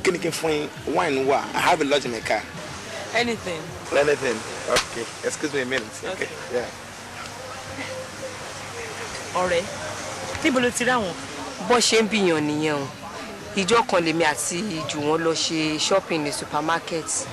Kí ni kí n fún yín? Wine wà. I have a lot in my car. Anything. Anything. Okay. Excuse me a minute. Okay. Yeah. Ọ̀rẹ́, níbo ló ti rí àwọn? Bó ṣe ń bìyàn nìyẹn o. Ìjọ kan lèmi àti Jùwọ́n lọ ṣe shopping ní supermarket.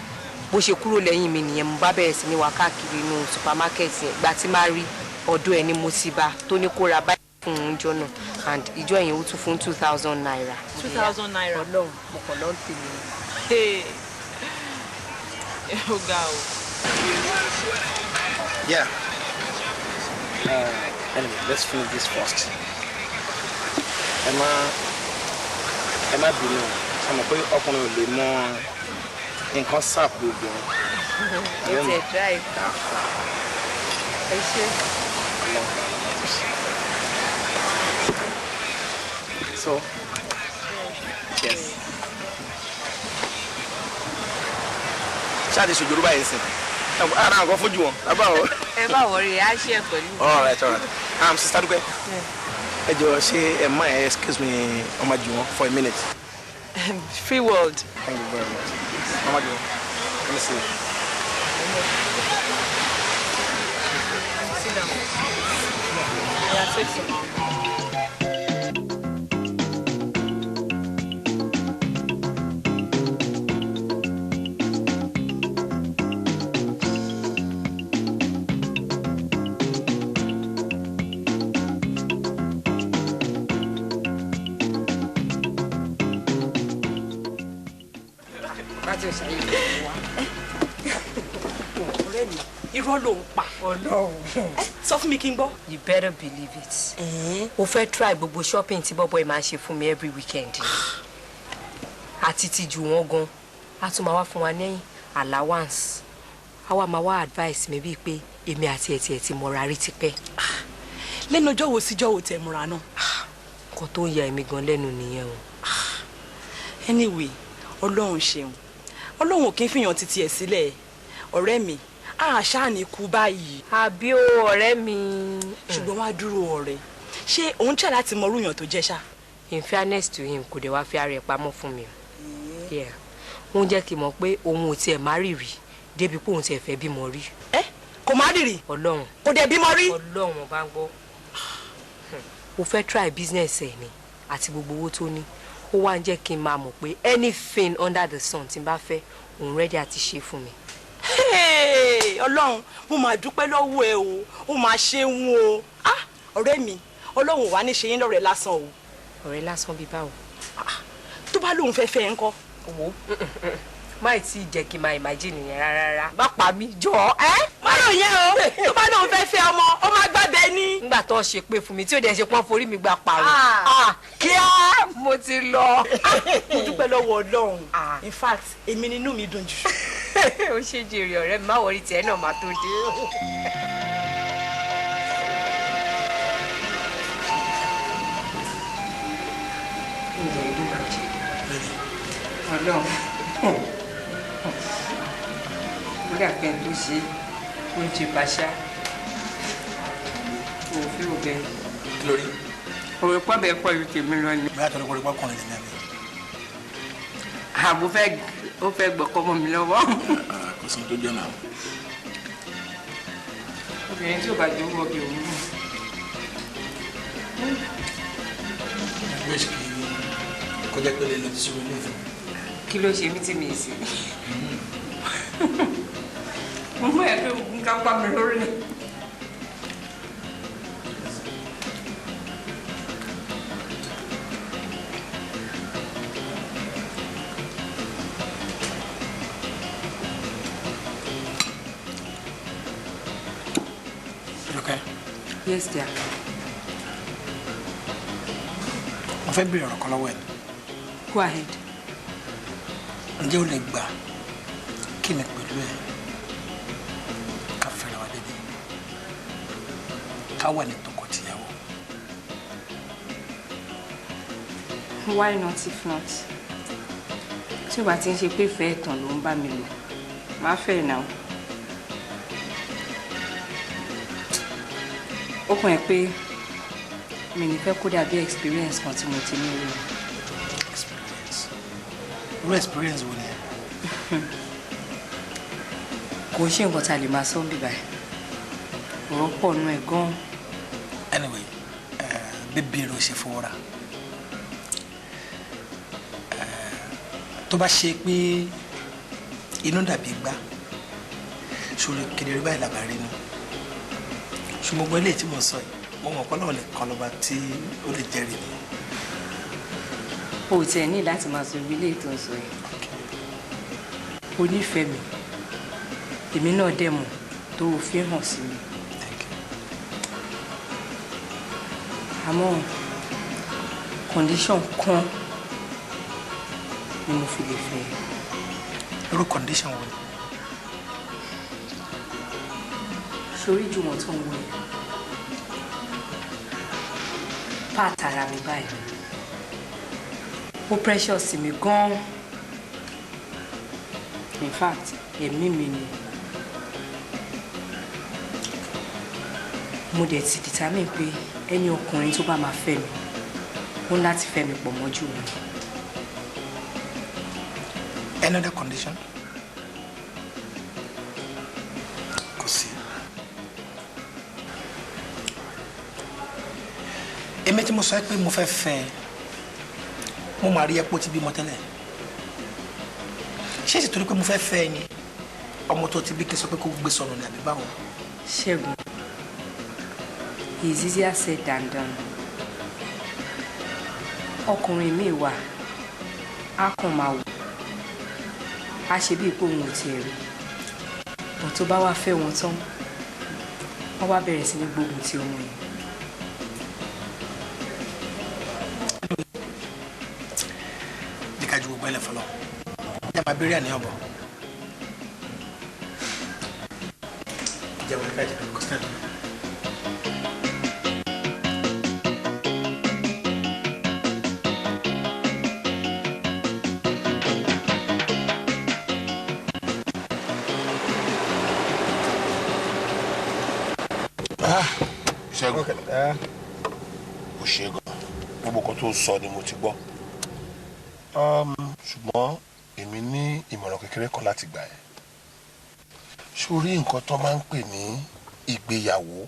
Bó ṣe kúrò lẹ́yìn mi nìyẹn, mo bá bẹ̀rẹ̀ sí ní wá káàkiri inú supermarket yẹn. Ìgbà tí máa rí ọ̀dọ̀ ẹ̀ ni mo ti bá tó ní kó ra báyìí fún un jọ náà, and ìjọ yẹn ó tún fún 2,000 naira. 2,000 naira. Ọlọ́run, mo kàn lọ́ ń tèmi. Ó ga o. Yeah. Anyway, let's finish this first. Ẹ má bínú, ṣe mọ̀ pé ọkùnrin ò lè mọ nǹkan sáàpù obìnrin. Ẹ tiẹ̀ drive. Ẹ ṣe. So, yes. Ṣáà ti ṣòjòrò báyìí sìn. Ara nǹkan fojú wọn. Bàbá o. Ẹ bá wọrí, á ṣe pẹ̀lú. All right, all right. Sister Dúpẹ́. Ẹ jọ̀ọ́, ṣé ẹ má ẹ excuse me, ọmọ Jùwọ́n, for a minute. Free world. Thank you very much. Mama Jùwọ́n, let me see. Sit down. Yeah, take some. Ọ̀rẹ́ mi, irọ́ ló ń pa. Ọlọ́run. Sọ fún mi kí n gbọ́. You better believe it. O fẹ́ try gbogbo shopping tí bọ́bọ́ ẹ máa ń ṣe fún mi every weekend. Àti ti jù wọ́n gan. A tún máa wá fún wa ní allowance. A wá máa wá advice mi bíi pé èmi àti ẹ̀ tiẹ̀ ti mọra rí tipẹ́. Lẹ́nu ọjọ́ wo síjọ́ wo tẹ̀ múra náà? Nǹkan tó ń ya èmi gan lẹ́nu nìyẹn o. Anyway, Ọlọ́run ṣeun. Ọlọ́run ò kí ń fìyàn títí ẹ̀ sílẹ̀. Ọ̀rẹ́ mi, àṣà ní kú báyìí. Àbí o, ọ̀rẹ́ mi. Ṣùgbọ́n wá dúró, ọ̀rẹ́. Ṣé òun tẹ̀ láti mọ irú èèyàn tó jẹ́ ṣá? In fairness to him, kò dé wá fi ara ẹ̀ pamọ́ fún mi o. Yeah. Ó ń jẹ́ kí n mọ̀ pé òun ò tiẹ̀ má rì rí débi pé òun tiẹ̀ fẹ́ bímọ rí. Ẹ kò má rì rí. Ọlọ́run. Kò dẹ̀ bímọ rí. Ọlọ́run bá ń gbọ́. O fẹ́ try business ẹ̀ ni àti gbogbo owó tó ní. Ó wá ń jẹ́ kí n máa mọ̀ pé anything under the sun tí n bá fẹ́, òun ready àti ṣe fún mi. Ọlọ́run, mo máa dúpẹ́ lọ́wọ́ ẹ o, ó máa ṣeun o. Ah, ọ̀rẹ́ mi, Ọlọ́run wà ní ṣe yín lọ́rẹ́ lásán o. Ọ̀rẹ́ lásán bíi báwo? Tó bá lóun fẹ́ fẹ́ ẹ ńkọ́? Owó máì tí ì jẹ́ kí n máa imagine yẹn rárá rárá. Má pa mí jọ ẹ́. Má lò yẹn o, tó bá lóun fẹ́ fẹ́ ọmọ, ó máa gbàbẹ ní. Nígbà tó ṣe pé fún mi tí ò dẹ̀ ṣe pọ́n forí mi gba pààrọ̀. Kíá mo ti lọ. Mo dúpẹ́ lọ́wọ́ Ọlọ́run. In fact, èmi nínú mi dùn jù. Ó ṣe jèrè, ọ̀rẹ́ mi, má wọrí, tiẹ̀ náà máa tó dé. Ọlọ́run, ó dà pé tó ṣe ó ń ṣe pàṣá òfin òbẹ. Kí ló rí? Òwe pọ̀ bẹ́ẹ̀ pọ̀ ju tèmi lọ ni. Bóyá torí pé ọkùnrin lè ní àmì. Àbò fẹ́ ó fẹ́ gbọ́kọ́ mọ́ mi lọ́wọ́. Kò sí tó jẹ́ náà. Obìnrin tí ò bá jẹ́ owó ọbẹ̀ òun nù. Ẹgbẹ́ ìṣèkì kọjá pé lè lọ sí ilé ìfẹ́. Kí ló ṣe mí tí mi sí? Mo mọ̀ ẹ́ pé ogun ká pa mi lórí. Okay. Yes, dear. Mo fẹ́ béèrè ọ̀rọ̀ kan lọ́wọ́ ẹ̀. Go ahead. Ǹjẹ́ o lè gbà kí mi pẹ̀lú ẹ ká fẹ́ra wa dédé, ká wà ní tọkọtìyàwó? Why not if not? Tí o bá ti ń ṣe pé ìfẹ́ ẹ̀tàn ló ń bá mi lò, máa fẹ́ náà. Ó kàn ẹ́ pé mi ní fẹ́ kó dàbí experience kan tí mo ti ní rí. Experience? Irú experience wo ni ẹ? Kò ṣe nǹkan tá a lè máa sọ bíbá ẹ̀. Ọ̀rọ̀ pọ̀ nù ẹ̀ gan-an. Anyway, bíbí rẹ̀ ò ṣe fowó ra. Tó bá ṣe pé inú dàbí igbá, ṣòro kedere báyìí làbàrí nu. Ṣùgbọ́n gbogbo eléyìí tí mo sọ yìí, mo mọ̀ pé Ọlọ́run nìkan lọ́ba tí ó lè jẹ́rìí mi. O ò tiẹ̀ ní láti máa sọ ibi eléyìí tó ń sọ yìí. O nífẹ̀ẹ́ mi, èmi náà dẹ̀ mọ̀ tó o fi hàn sí mi. Àmọ́ condition kan ni mo fi lè fẹ́. Irú condition wo ni? Sórí Jùwọ́n tó ń wọ yẹn, part ara mi báyìí, ó precious sí mi gan-an. In fact, ẹ̀mí mi ni. Mo dẹ̀ ti determine pé ẹni ọkùnrin tó bá máa fẹ́ mi, ó ní láti fẹ́ mi pọ̀ mọ́ Jùwọ́n. Any other condition? Kò sí. Èmi tí mo sọ pé mo fẹ́ fẹ́ ẹ, mo máa rí ẹpọ tí bímọ tẹ́lẹ̀. Ṣé èsì torí pé mo fẹ́ fẹ́ ẹ ni ọmọ tó ti bí kí n sọ pé kó gbé sọnù ní àbí báwo? Ṣẹ́gun, it's easier said than done. Ọkùnrin mi wà, á kàn máa wò, á ṣe bíi pé òun ò tiẹ̀ rí. Bọ̀ tó bá wá fẹ́ wọn tán, wọ́n wá bẹ̀rẹ̀ sí ní gbógun ti ọmọ yẹn. Jẹ́ ká ju gbogbo ẹlẹ́ fọlọ́. Jẹ́ máa bẹ̀rẹ̀ àníyàn bọ̀. Jẹ́ wọlé ká jẹ́ kó sẹ́ni. Ṣẹ́gun, o ṣe gan. Gbogbo kan tó sọ ni mo ti gbọ́. Ṣùgbọ́n èmi ní ìmọ̀ràn kékeré kan láti gbà ẹ́. Sórí nǹkan tó máa ń pè ní ìgbéyàwó,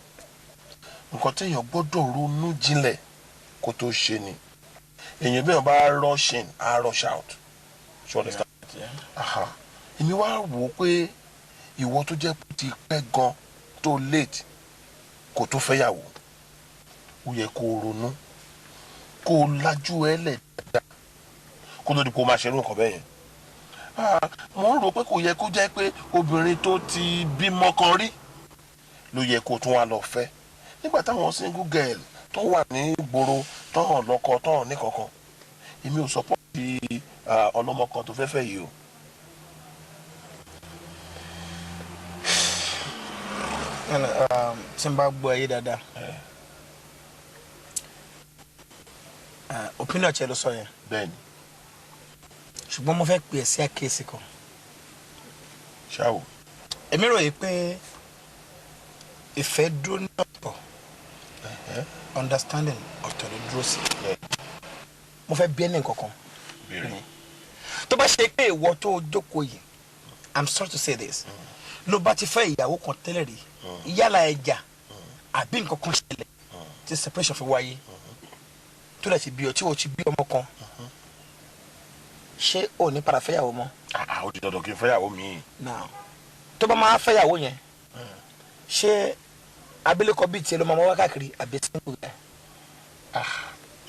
nǹkan téèyàn gbọ́dọ̀ ronú jinlẹ̀ kó tó ṣe ni. Èèyàn bí wọ́n bá rush in, á rush out. You understand? Èmi wá wò ó pé ìwọ tó jẹ́ pé ti pẹ́ gan tó late kó tó fẹ́yàwó, ó yẹ kó ronú, kó lajú ẹ lẹ̀ dáadáa kó tó di kó máa ṣerú nǹkan bẹ́ẹ̀ yẹn. Mo ń rò pé kò yẹ kó jẹ́ pé obìnrin tó ti bímọ kan rí ló yẹ kó tún wá lọ fẹ́. Nígbà táwọn single girl tó wà ní ìgboro tó hàn lọ́kọ tó hàn ní kankan, èmi ò sọpọ́ọ̀tì ọlọ́mọ kan tó fẹ́ fẹ́ yìí o. Tí n bá gbọ́ ayé dáadáa, opinion tiẹ̀ ló sọ yẹn. Bẹ́ẹ̀ni. Ṣùgbọ́n mo fẹ́ pè é sí àkíyèsí kan. Ṣáò. Èmi rò yìí pé ìfẹ́ dúró ní ọ̀tọ̀, understanding ọ̀tọ̀ ló dúró sí. Mo fẹ́ bí ẹni nǹkan kan. Tó bá ṣe pé ìwọ tó jókòó yìí, I'm sorry to say this, ló bá ti fẹ́ ìyàwó kan tẹ́lẹ̀ rí, yálà ẹja àbí nǹkan kan ṣẹlẹ̀ tí separation fi wáyé, tó lè ti bí ọ tí o ti bí ọmọ kan, ṣé o ní padà fẹ́yàwó mọ́? Ó di dandan kí n fẹ́yàwó mi. Now, tó bá máa fẹ́yàwó yẹn, ṣé abilékọ bíi tiẹ̀ ló máa wá káàkiri àbí single guy?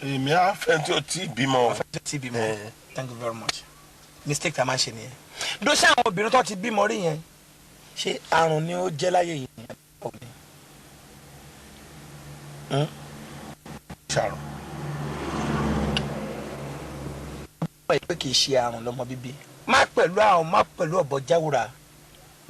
Èmi á fẹ́ tí o ti bímọ. Á fẹ́ tí o ti bímọ. Thank you very much. Mistake tá a máa ń ṣe nìyẹn. Dóṣe àwọn obìnrin tó ti bímọ rí yẹn, ṣé àrùn ni ó jẹ́ láyé yìí ni? Ṣàrùn. Ó mọ̀ pé kì í ṣe àrùn lọ́mọ bíbí. Má pẹ̀lú àrùn, má pẹ̀lú ọ̀bọ jáwúra.